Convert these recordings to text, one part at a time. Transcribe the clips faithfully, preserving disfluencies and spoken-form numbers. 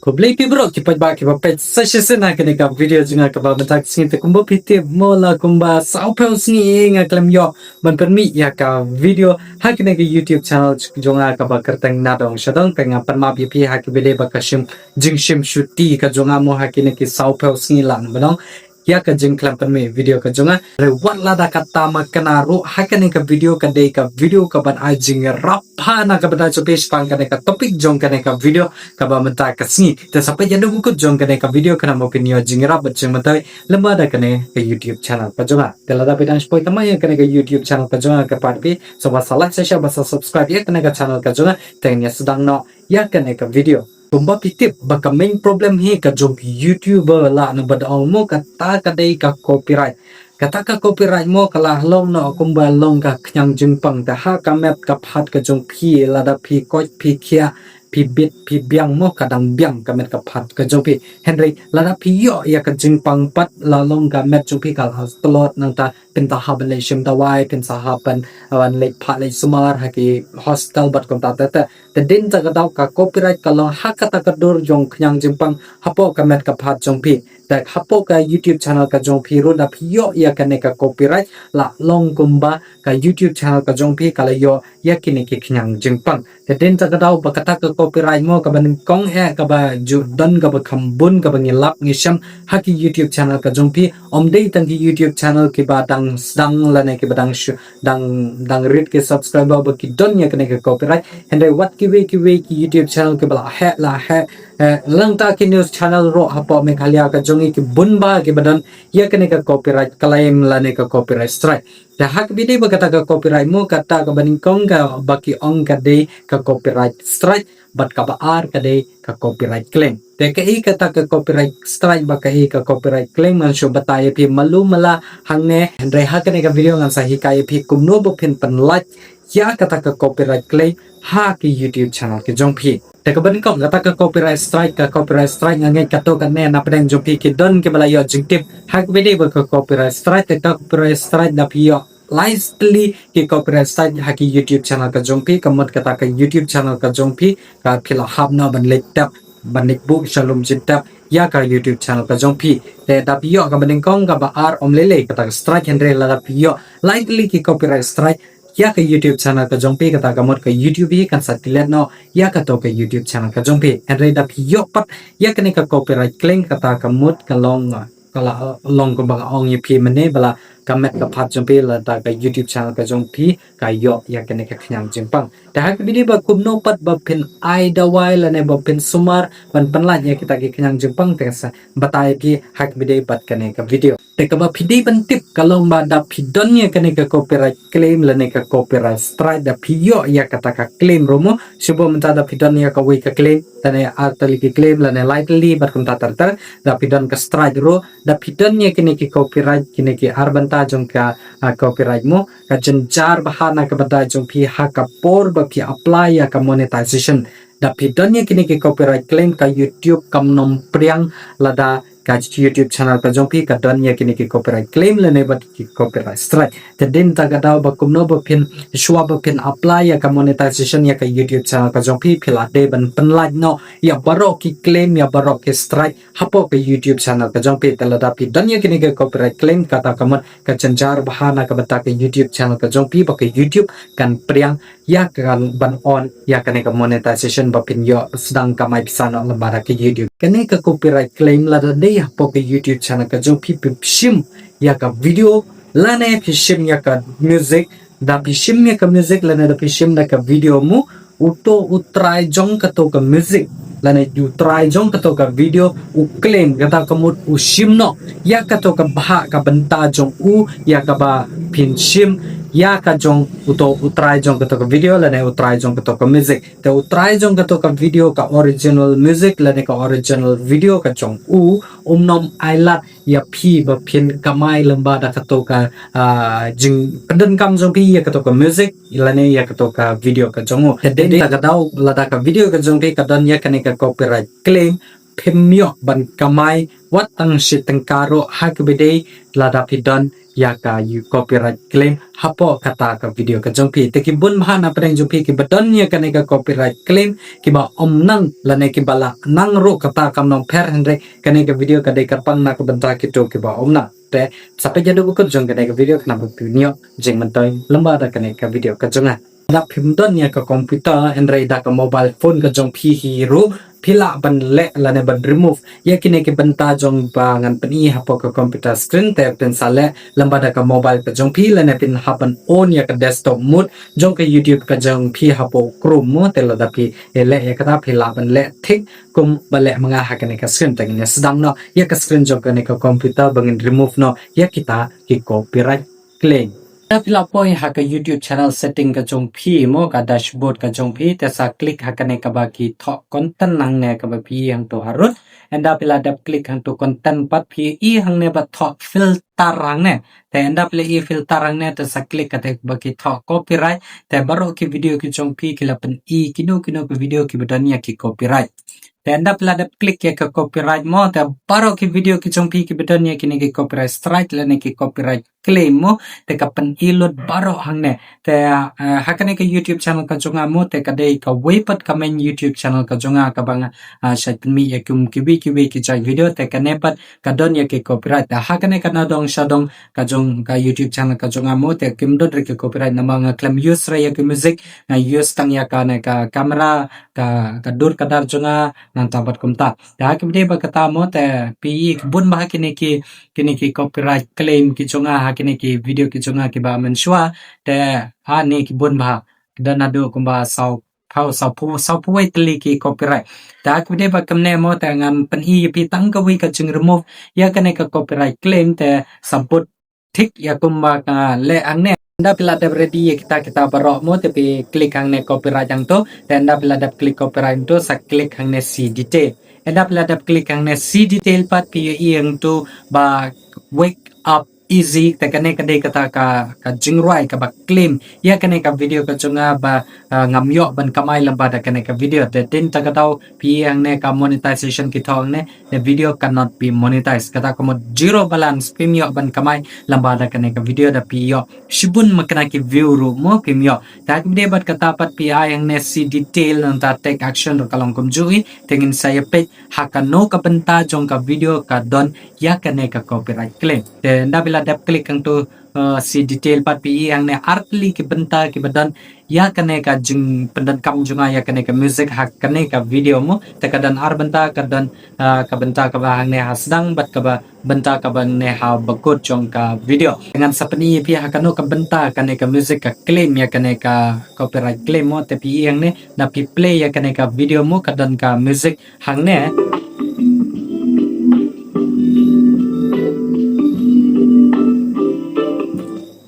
Khublei phi baroh ki paidbah kiba peit sa shisien ha kane ka video jong nga kaba mynta ka sngi. Te kumba phi tip mo la kumba saw phew sngi nga khlem ïoh ban pynmih ïa ka video ha kane ka YouTube channel jong nga kaba kyrteng Nadong Shadong. Te nga pan map ïa phi ha kaba ïadei bad ka shim jingshim shuti ka jong nga mo ha kine ki saw phew sngi lang ba dang ïa ka jingkhlem pynmih video ka jong nga. Hynrei wat lada kata ma kane ruh ha kane ka video ka dei ka video kaban ai jingïarap ha na ka bynta jong phi shaphang kane ka topic jong kane ka video kaba mynta ka sngi. Te sa peit haduh ba kut jong kane ka video khnang ba phin ïoh jingïarap bad jingmyntoi lyngba da kane ka YouTube channel ka jong nga. Te lada phi dang shu poi thymmai ïa kane ka YouTube channel ka jong nga kyrpad ïa phi sa ba sa like sa share ba sa subscribe ïa kane ka channel ka jong nga. Te ngin ïa sdang noh ïa kane ka video. Kumba phi tip ba ka main problem hi ka jong ki YouTuber la na ba dang ong mo kata ka dei ka copyright. Kata ka copyright mo ka la long noh kumba long ka khñiang jingpang. Te ha ka met ka phad ka jong phi lada phi koit phi khiah phi bit phi biang mo ka dang biang ka met ka phad ka jong phi. Hynrei lada phi ïoh ïa ka jingpang pat la long ka met jong phi ka la tlot nangta phin sa hap ban leit shim dawai, phin sa hap ban, ban leit phah leit sumar ha ki hospital bad kumta ter ter. Te dei na kata ka daw ka copyright ka long ha kata ka dur jong khñiang jingpang hapoh ka met ka phad jong phi. Te hapoh ka YouTube channel ka jong phi ruh da phi ïoh ïa kane ka copyright la long kumba ka YouTube channel ka jong phi ka la ïoh ïa kine ki khñiang jingpang. Te dei na kata ka daw ba kata ka copyright mo kaba nyngkong eh kaba ju don kaba kham bun kaba ngi lap ngi shem ha ki YouTube channel ka jong phi. Ym dei tang ki YouTube channel kiba dang sdang lane kiba dang shu dang, dang rit ki subscriber ba ki don ïa kane ka copyright. Hynrei wat kiwei kiwei ki YouTube channel kiba la heh la heh, eh, nangta ki news channel ruh hapoh Meghalaya ka jong ngi ki bun bha kiba don ïa kane ka copyright claim lane ka copyright strike. Te ha kaba ïadei bad kata ka copyright mo kata kaba nyngkong kaba ki ong ka dei ka copyright strike bad kaba ar ka dei ka copyright claim. Te kaei kata ka copyright strike bad kaei ka copyright claim ngan shu batai ïa phi malu mala hangne. Hynrei ha kane ka video ngan sa hikai ïa phi kumno ba phin pynlait ïa kata ka copyright claim ha ki YouTube channel ki jong phi. Te kaba nyngkong kata ka copyright strike, ka copyright strike nga ngeit katto katne na pdeng jong phi ki don kiba la ïoh jingtip ha kaba ïadei bad ka copyright strike. Te ka copyright strike da phi ïoh lai tylli ki copyright strike ha ki YouTube channel ka jong phi, ka mut kata ka YouTube channel ka jong phi ka phi la hap noh ban leit tep ban leit buh sha lum jingtep ïa ka YouTube channel ka jong phi. Te da phi ïoh kaba nyngkong kaba ar ym lei lei kata ka strike, hynrei lada phi ïoh lai tylli ki copyright strike ïa ka YouTube channel ka jong phi kata ka mut ka YouTube hi kan sa delete noh ïa kato ka YouTube channel ka jong phi. Hynrei da phi ïoh pat ïa kane ka copyright claim kata ka mut ka long, ka la long kumba nga ong ïa phi mynne ba la ka met ka phad jong phi lada ka YouTube channel ka jong phi ka ïoh ïa kane ka khñiang jingpang. Te ha kaba ïadei bad kumno pat ba phin ai dawai lane ba phin sumar ban pynlait ïa kita ki khñiang jingpang te ngan sa batai ïa phi ha kaba ïadei bad kane ka video. Te kaba phi dei ban tip ka long ba da phi don ïa kane ka copyright claim lane ka copyright strike da phi ïoh ïa kata ka claim ruh mo. Shu buh mynta da phi don ïa kawei ka claim lane ar tylli ki claim lane lai tylli bad kumta ter ter, da phi don ka strike ruh, da phi don ïa kine ki copyright, kine ki ar bynta jong ka, ah, copyright mo, ka jynjar bha na ka bynta jong phi ha ka por ba phi apply ïa ka monetization. Da phi don ïa kine ki copyright claim ka YouTube kam nym pdiang lada ka YouTube channel ka jong phi ka don ïa kine ki copyright claim lane bad ki copyright strike. Te dei na kata ka daw ba kumno ba phin shuwa ba phin apply ïa ka monetization ïa ka YouTube channel ka jong phi, phi la dei ban pynlait noh ïa baroh ki claim ïa baroh ki strike hapoh ka YouTube channel ka jong phi. Te lada phi don ïa kine ki copyright claim kata ka mut ka jynjar bha na ka bynta ka YouTube channel ka jong phi ba ka YouTube kan pdiang ïa ka ban on ïa kane ka monetization ba phin ïoh sdang kamai pisa noh lyngba da ka YouTube. Kane ka copyright claim lada dei hapoh ka YouTube channel ka jong phi, phi shim ïa ka video lane phi shim ïa ka music, da phi shim ïa ka music lane da phi shim da ka video mo, uto u trai jong kato ka music lane u trai jong kato ka video u claim kata ka mut u shim noh ïa kato ka bhah ka bynta jong u ïa kaba phin shim ïa ka jong uto u trai jong kato ka video lane u trai jong kato ka music. Te u trai jong kato ka video ka original music lane ka original video ka jong u um nym ai lad ïa phi ba phin kamai lyngba da kato ka, ah, jingpyndonkam jong phi ïa kato ka music lane ïa kato ka video ka jong u. Te dei na kata ka daw lada ka video ka jong phi ka don ïa kane ka copyright claim phim ïoh ban kamai wat tang shi tyngka ruh ha kaba ïadei lada phi don ïa ka copyright claim hapoh kata ka video ka jong phi. Te ki bun bha na pdeng jong phi kiba don ïa kane ka copyright claim, kiba ym nang lane kiba la nang ruh kata kam nongpher, hynrei kane ka video ka dei kyrpang na ka bynta kito kiba ym nang. Te sa peit haduh ba kut jong kane ka video khnang ba phin ïoh jingmyntoi lyngba da kane ka video ka jong nga. Lada phim don ïa ka computer, hynrei da ka mobile phone ka jong phi hi ruh phi lah ban leh lane ban remove ïa kine ki bynta jong ba ngan pyni hapoh ka computer screen. Te phin sa leh lyngba da ka mobile ka jong phi lane phin hap ban on ïa ka desktop mode jong ka YouTube ka jong phi hapoh Chrome mo. Te lada phi leh ïa kata phi lah ban leh thik kumba leh ma nga ha kane ka screen. Te ngin ïa sdang noh ïa ka screen jong kane ka computer ba ngin remove noh ïa kita ki copyright claim. Lada phi la poi ha ka YouTube channel setting ka jong phi mo, ka dashboard ka jong phi, te sa click ha kane kaba ki thoh content hangne kaba phi ïohi hangto harud. Ynda phi la dep click hangto content pat phi ïohi hangne ba thoh filter hangne. Te ynda phi la ïohi filter hangne te sa click kata kaba ki thoh copyright. Te baroh ki video ki jong phi ki la pyni kino kino ki video kiba don ïa ki copyright. Te ynda phi la dep click ïa ka copyright mo, te baroh ki video ki jong phi kiba don ïa kine ki copyright strike lane ki copyright claim mo, te ka pyni lut baroh hangne. Te, eh, ha kane ka YouTube channel ka jong nga mo, te ka dei kawei pat ka main YouTube channel ka jong nga kaba nga, ah, shait pynmih ïa kum kiwei kiwei ki jait video, te kane pat ka don ïa ki copyright. Te ha kane ka nadong shadong ka jong ka YouTube channel ka jong nga mo, te kim don ruh ki copyright namar nga khlem use ruh ïa ki music, nga use tang ïa kane ka camera, ka, ka dur ka dar jong nga, nangta bad kumta. Te ha kaba dei bad kata mo, te phi ïohi bun bha kine ki, kine ki copyright claim ki jong nga ha kine ki video ki jong nga kiba mynshuwa. Te ha ne ki bun bha, ki don haduh kumba saw phew, saw phew, saw phew wei tylli ki copyright. Te ha kaba dei bad kumne mo, te ngan pyni ïa phi tang kawei ka jing remove ïa kane ka copyright claim, te sa bud thik ïa kumba ka leh hangne. Ynda phi la dep ready ïa kita kita baroh mo, te phi click hangne copyright hangto. Te ynda phi la dep click copyright hangto, sa click hangne see detail. Ynda phi la dep click hangne see detail pat phi ïohi hangto ba wake up easy, te kane ka dei kata ka, ka jingrwai kaba claim ïa kane ka video ka jong nga ba, ah, ngam ïoh ban kamai lyngba da kane ka video. Te dien ta ka daw phi ïohi hangne ka monetization ki thoh hangne, the video cannot be monetized. Kata ka mut zero balance, phim ïoh ban kamai lyngba da kane ka video da phi ïoh shibun makna ki view ruh mo phim ïoh. Te ha kaba dei bad kata pat phi ai hangne see detail nangta take action ruh ka long kumjuh hi. Te ngin sa ïa peit ha kano ka bynta jong ka video ka don ïa kane ka copyright claim. Te ynda phi la dep click hangto, eh, see detail pat phi ïohi hangne ar tylli ki bynta kiba don ïa kane ka jingpyndonkam jong nga ïa kane ka music ha kane ka video mo. Te ka don ar bynta, ka don, ah, ka bynta kaba hangne ha sdang bad kaba bynta kaba hangne ha bakut jong ka video. Ngan sa pyni ïa phi ha kano ka bynta kane ka music ka claim ïa kane ka copyright claim mo. Te phi ïohi hangne, ynda phi play ïa kane ka video mo, ka don ka music hangne.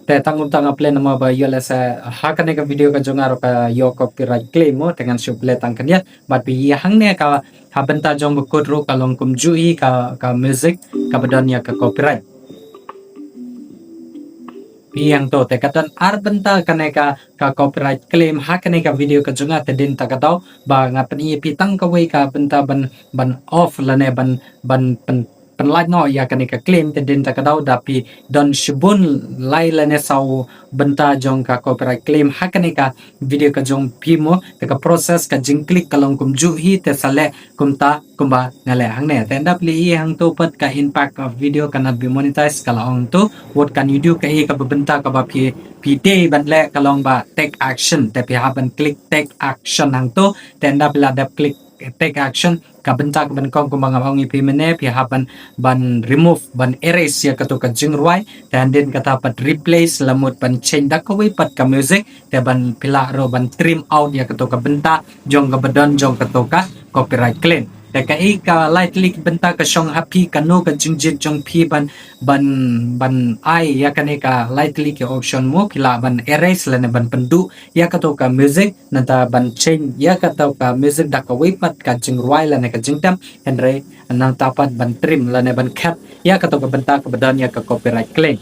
Te tang kumta nga play namar ba ïoh lehse ha kane ka video ka jong nga ruh ka ïoh copyright claim mo, te ngan shu play tang khyndiat. Bad phi ïohi hangne ka ha bynta jong bakut ruh ka long kumjuh hi ka, ka music kaba don ïa ka copyright. Phi ïohi hangto, te ka don ar bynta kane ka, ka copyright claim ha kane ka video ka jong nga. Te dien ta ka daw ba nga pyni ïa phi tang kawei ka bynta ban, ban off lane ban, ban pyn pynlait noh ïa kane ka claim. Te dien ta ka daw da phi don shibun lai lane saw bynta jong ka copyright claim ha kane ka video ka jong phi mo. Te ka process ka jingclick ka long kumjuh hi, te sa leh kumta kumba nga leh hangne. Te ynda phi la ïohi hangto pat ka impact of video cannot be monetized ka la ong to, what can you do, kaei kaba bynta kaba phi, phi dei ban leh ka long ba take action. Te phi hap ban click take action hangto. Te ynda phi la dep click take action, ka bynta kaba nyngkong kumba nga ong ïa phi mynne, phi hap ban, ban remove, ban erase ïa kato ka jingrwai. Te hadien kata pat replace, la mut ban change da kawei pat ka music. Te ban phi lah ruh ban trim out ïa kato ka bynta jong kaba don jong kato ka copyright claim. Te kaei ka lai tylli ki bynta ka shong ha phi, kano ka jingjied jong phi ban, ban, ban ai ïa kane ka lai tylli ki option mo, phi lah ban erase lane ban pynduh ïa kato ka music, nangta ban change ïa kato ka music da kawei pat ka jingrwai lane ka jingtem, hynrei nangta pat ban trim lane ban khet ïa kato ka bynta kaba don ïa ka copyright claim.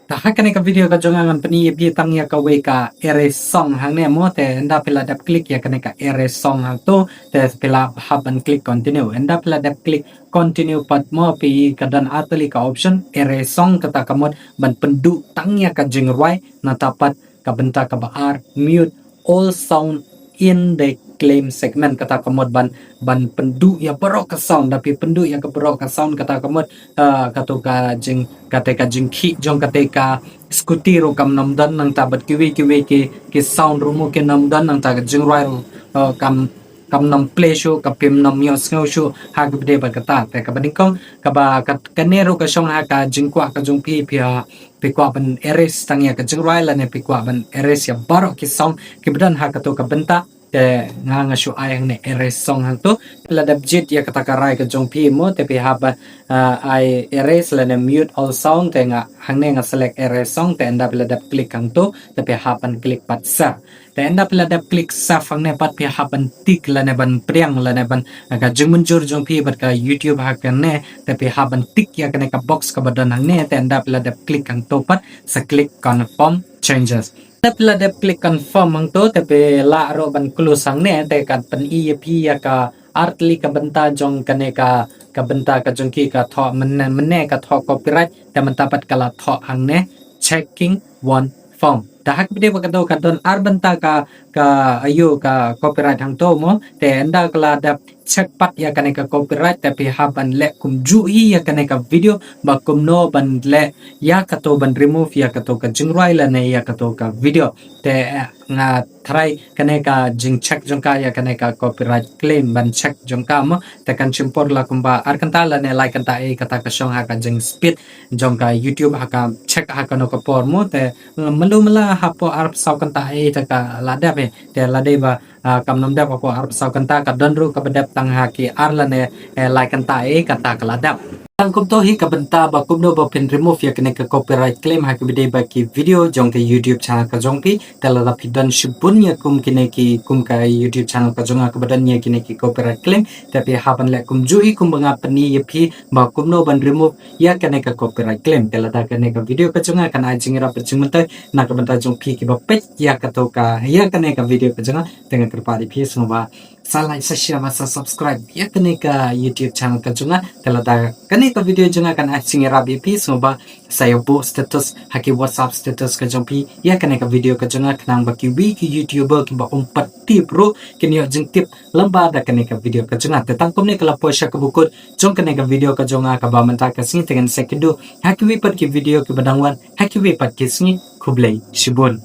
Te ha kane ka video ka jong nga ngan pyni ïa phi tang ïa kawei ka erase song hangne mo, te ynda phi la dep click ïa kane ka erase song hangto, te phi la hap ban click continue. Ynda phi la dep click continue pat mo, phi ka don artylli ka option erase song kata ka mut ban pynduh tang ïa ka jingrwai, nangta pat ka bynta kaba ar, mute all sound in the claim segment, kata ka mut ban, ban pynduh ïa baroh ka sound. Da phi pynduh ïa ka baroh ka sound kata ka mut, ah, kato ka jing, kata ka jingkhih jong kata ka scooty ruh kam nym don, nangta bad kiwei kiwei ki, ki sound ruh mo kin nym don, nangta ka jingrwai ruh, ah, kam, kam nym play shuh, ka phim nym ïohsngew shuh ha kaba dei bad kata. Te kaba nyngkong kaba kat-, kane ruh ka shong ha ka jingkwah ka jong phi, phi ha phi kwah ban erase tang ïa ka jingrwai lane phi kwah ban erase ïa baroh ki sound kiba don ha kato ka bynta. Te nga, nga shu ai hangne erase song hangto. Phi la dep jied ïa kata ka rai ka jong phi mo, te phi hap ban, ah, ai erase lane mute all sound, te nga hangne nga select erase song, te ynda phi la dep click hangto, te phi hap ban click pat save. Te ynda phi la dep click save hangne pat phi hap ban tick lane ban pdiang lane ban, ah, ka jingmynjur jong phi bad ka YouTube ha kane, te phi hap ban tick ïa kane ka box kaba don hangne, te ynda phi la dep click hangto pat sa click confirm changes. Te phi la dep click confirm hangto, te phi lah ruh ban close hangne, te kan pyni ïa phi ïa ka artylli ka bynta jong kane ka, ka bynta ka jong ki ka thoh mynne, mynne ka thoh copyright, te mynta pat ka la thoh hangne checking one form. Te ha kaba dei bad kato ka don ar bynta ka, ka ïa ka copyright hangto mo, te ynda ka la dep check pat ïa kane ka copyright, te phi hap ban leh kumjuh hi ïa kane ka video ba kumno ban leh ïa kato ban remove ïa kato ka jingrwai lane ïa kato ka video. Te, eh, nga tharai kane ka jingcheck jong ka ïa kane ka copyright claim ban check jong ka mo, te kan shim por la kumba ar kynta lane lai kynta ei kata ka shong ha ka jingspeed jong ka YouTube ha ka check ha kano ka por mo, te, eh, melu mela hapoh arphew saw kynta ei te ka la dep hi. Te la dei ba, ah, kam nym dep hapoh arphew saw kynta, ka don ruh kaba dep tang ha ki ar lane, eh, lai kynta ei kata ka la dep. Tang kumto hi ka bynta ba kumno ba phin remove ïa kane ka copyright claim ha kaba dei bad ki video jong ka YouTube channel ka jong phi. Te lada phi don shibun ïa kum kine ki, kum ka YouTube channel ka jong nga kaba don ïa kine ki copyright claim, te phi hap ban leh kumjuh hi kumba nga pyni ïa phi ba kumno ban remove ïa kane ka copyright claim. Te lada kane ka video ka jong nga kan ai jingïarap bad jingmyntoi na ka bynta jong phi kiba peit ïa kato ka, ïa kane ka video ka jong nga, te nga kyrpad ïa phi sngewbha sa like, sa share bad sa subscribe ïa kane ka YouTube channel ka jong nga. Te lada kane ka video jong nga kan ai jingïarap ïa phi sngewbha sa ïa buh status ha ki WhatsApp status ka jong phi ïa kane ka video ka jong nga, khnang ba kiwei ki YouTuber kiba ym pat tip ruh kin ïoh jingtip lyngba da kane ka video ka jong nga. Te tang kumne ka la poi sha kaba kut jong kane ka video ka jong nga kaba mynta ka sngi, te ngan sa ïakynduh ha kiwei pat ki video kiba dang wan ha kiwei pat ki sngi. Khublei shibun.